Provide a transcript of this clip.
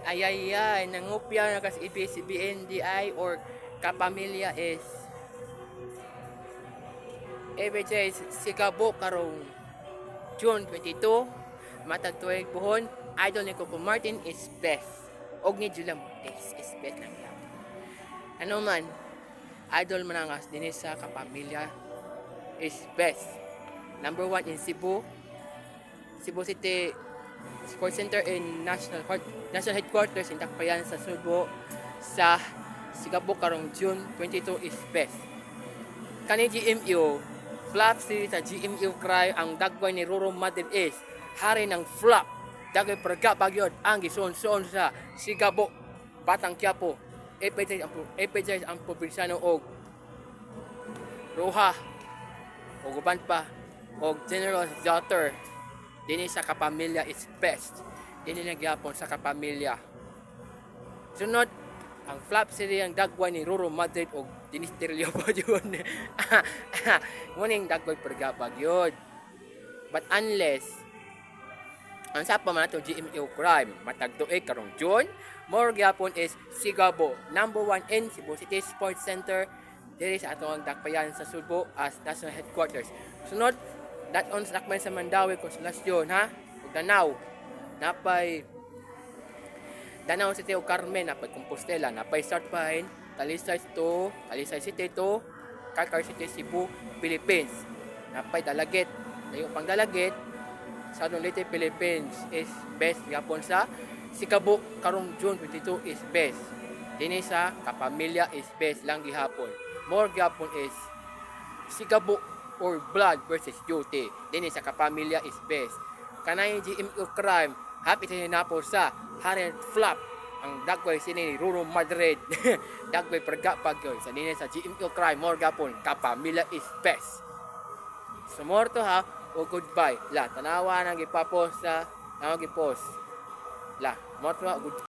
Ay ay ay, nangupya na kas ABS-CBN DI or Kapamilya is FHA Sigabo karong June 22, matag tuig buhon. Idol ni Coco Martin is best og ni Julia Montes is best lang gyapon. Ano man, idol man ang dinhi sa Kapamilya is best, number one in Cebu, Cebu City Sports Center in National Headquarters in Dakbayan sa Sugbo sa Sigabo karong June 22 is best. Kani GMU flop series sa GMU Cry, ang dagway ni Roro Madrid is hari ng flop. Dagway perga bagyod ang gisuon-suon sa Sigabo, Batang Quiapo, FHS ang FHS ang probinsyano og Roja og uban pa og General's Daughter. Dinhi sa Kapamilya is best, dinhi na gyapon sa Kapamilya. Sunod ang flop series, ang dagway ni Roro Madrid og Denise Del pa yun. Muning dagway perga bagyod. But unless ang sa pa man ato GMU Crime matag tuig karong June, more gyapon is Sigabo, number one in Cebu City Sports Center diri sa atong Dakbayan sa Sugbo as national headquarters. Sunod dat-on sa Dakbayan sa Mandaue, Consolacion ha ug Danao, napay Danao City ug Carmen, napay Compostela, napay South Pine, Talisay to Talisay City to Carcar City, Cebu, Philippines. Napay Dalaguete, layo pang Dalaguete, Southern Leyte, Philippines is best gyapon sa Sikabo karong June 22 is best. Dinhi sa Kapamilya is best lang gihapon. More gyapon is Sigabo or Blood versus Duty. Dinhi sa Kapamilya is best. Kanay GMU Crime, happy sa hinapo sa Harry Flop. Ang dagway sini ni Ruro Madrid. Dagway perga pag yun. Sa dinhi sa GMU Crime, more gyapon, Kapamilya is best. Sumorto ha, o goodbye. La, tanawa nang gipapost sa, tanawa gipost. La, morto ha, good.